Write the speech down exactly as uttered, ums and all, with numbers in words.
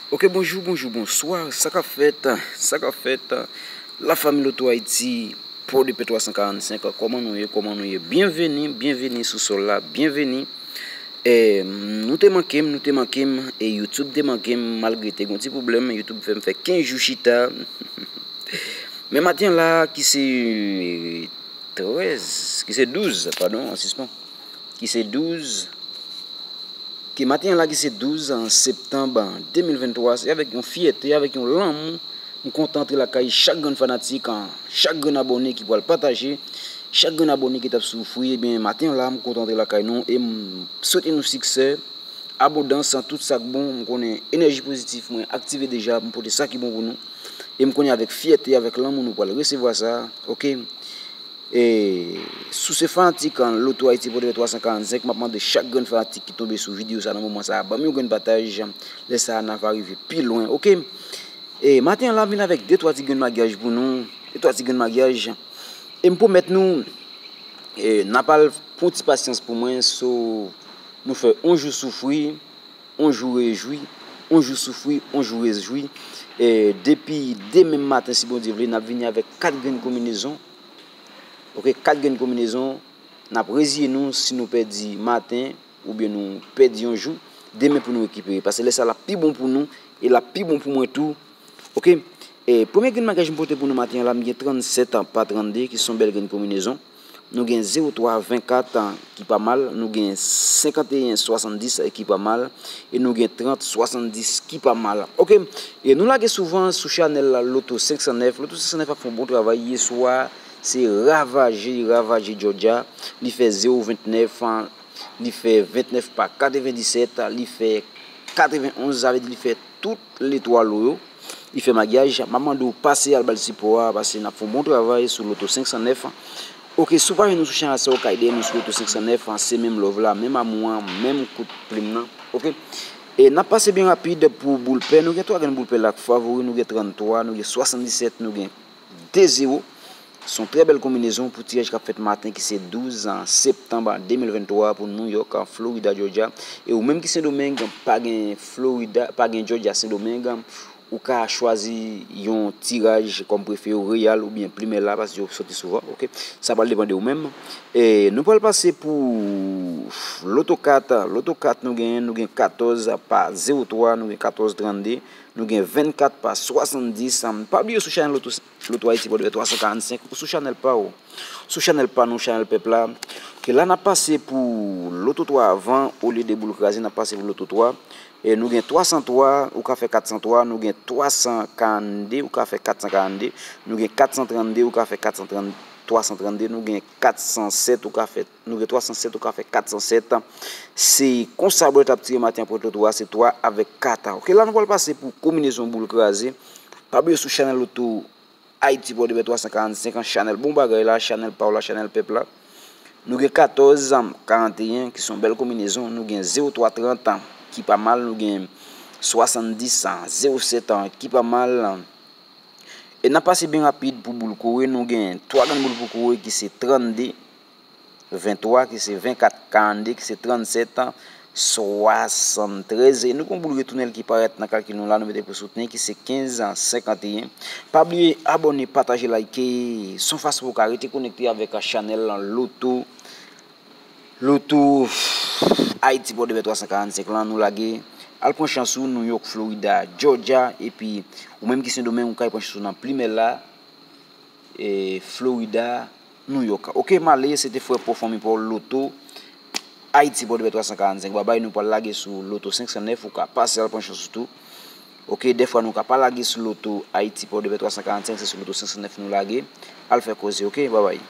Ok, bonjou, bonjou, bonswa. Sa k ap fèt? Sa k ap fèt? Lafanmi Loto Ayiti, Pòdepè twa san karannsenk, kòman nou ye? Kòman nou ye? Byenveni, byenveni sou sòl la, byenveni. E, nou te manke m, nou te manke m, e YouTube te manke m, malgre te gen yon ti pwoblèm, YouTube fè m fè kenz jou chita. Men maten an la, ki se trèz, ki se douz, padon, an sispann, ki se douz, ki maten an la, ki se douz septanm de mil venntwa, se avèk yon fyète, avèk yon lanmou, m kontan antre lakay chak grenn fanatik, chak grenn abòne ki pral pataje, chak grenn abòne ki t ap soufri, ebyen, maten an la, m kontan antre lakay nou, e m swete nou siksè, abondans, tout sa k bon, m konnen enèji pozitif mwen aktive deja, m pote sa ki bon pou nou, e m konnen avèk fyète, avèk lanmou, nou pral resevwa sa, ok? E, si w se fanatik Loto Ayiti Pòdepè twa san karannsenk, m ap mande chak grenn fanatik ki tonbe sou videyo sa nan moman sa a, ban m yon grenn pataj. Lè sa a, n a va rive pi lwen, ok? E, maten an la, m vin avèk de twa ti grenn maryaj pou nou, de twa ti grenn maryaj. E m pwomèt nou, e, n ap al pran ti pasyans pou mwen, so, nou fè yon jou soufri, yon jou rejwi, yon jou soufri, yon jou rejwi. E, depi demen maten, si Bondye vle, n ap vini avèk kat grenn konbinezon. Ok, kat grenn konbinezon, n ap reziye nou si nou pèdi maten oubyen nou pèdi yon jou, demen pou nou rekipere. Paske lè sa l ap pi bon pou nou, e l ap pi bon pou mwen tou. Ok? E premye grenn maryaj m pote pou nou maten an la, m gen trannsèt pa trannde, ki se yon bèl grenn konbinezon. Nou gen zewo twa vennkat ki pa mal, nou gen senkanteyen swasanndis ki pa mal, e nou gen trant swasanndis ki pa mal. Ok? E nou lage souvan sou chanèl la Loto senk san nèf. Loto senk san nèf ap fè yon bon travay. Yè swa, se ravaje, ravaje Georgia. Li fè zewo ventnèf, li fè ventnèf pa katrevendisèt, li fè katrevenonz, sa vle di li fè tout letwa lo yo. Li fè maryaj. M ap mande w pase al ba l sipò a, paske n ap fè yon bon travay sou Loto senk san nèf. Ok, si w pa jwenn nou sou chanèl sa, w kay dèyè nou sou Loto senk san nèf, se menm love la, menm amou an, menm kout plim nan. Ok? E n ap pase byen rapid pou boul pè. Nou gen twa grenn boul pè la k favori, nou gen tranntwa, nou gen swasanndisèt, nou gen de zewo. Se yon trè bèl konbinezon pou tiraj k ap fèt maten ki se douz septanm de mil venntwa pou New York, Florida, Georgia. E ou menm ki Sendomeng, pa gen Florida, pa gen Georgia, Sendomeng, ou ka chwazi yon tiraj kòm prefere w, Reyal oubyen Primera, paske yo soti souvan, ok? Sa pral depann de ou menm. E nou pral pase pou Loto kat. Loto kat nou genyen, nou gen katòz pa zewo twa, nou gen katòz trannde, nou gen vennkat pa swasanndis. Pa bliye sou chanèl Loto, Loto Ayiti Pòdepè twa san karannsenk, ou sou chanèl pa w. Sou chanèl pa nou, chanèl pèp la. Ke la n ap pase pou Loto twa avan, olye de boul kraze, n ap pase pou Loto twa. E nou gen twa san twa, ou ka fè kat san twa, nou gen twa san karannde, ou ka fè kat san karannde, nou gen kat san trannde, ou ka fè kat san trannde, twa san trannde, nou gen kat san sèt, ou ka fè, nou gen twa san sèt, ou ka fè kat san sèt. Se konsa bwèt ap tire maten an pou Loto twa, se twa avèk kat. Ok, la nou pral pase pou konbinezon boul kraze. Pa bliye sou chanèl Loto Ayiti Pòdepè twa san karannsenk an, chanèl bon bagay la, chanèl pa w la, chanèl pèp la. Nou gen katòz karanteyen ki se yon bèl konbinezon, nou gen zewo twa trant ki pa mal, nou gen swasanndis zewo sèt ki pa mal. E n ap pase byen rapid pou boul kore, nou gen twa grenn boul pou kore ki se trannde, venntwa, ki se vennkat karannde, ki se trannsèt swasantrèz. E nou gen yon boul retounèl ki parèt nan kalkil nou la, nou mete pou soutni, ki se kenz senkanteyen. Pa bliye abòne, pataje, like. Se yon fason pou w ka rete konekte avèk chanèl Loto, Loto Ayiti Pòdepè twa san karannsenk lan, nou lage. Al pran chans ou, New York, Florida, Georgia, epi ou menm ki Sendomeng, ou ka pran chans ou nan Primera, e, Florida, New York. Ok, m ale, se te frè pa w, fanmi pa w, Loto Ayiti Pòdepè twa san karannsenk. Babay, nou pral lage sou Loto senk san nèf, ou ka pase al pran chans ou tou. Ok, dèfwa nou ka pa lage sou Loto Ayiti Pòdepè twa san karannsenk, se sou Loto senk san nèf nou lage. Al fè koze, ok, babay.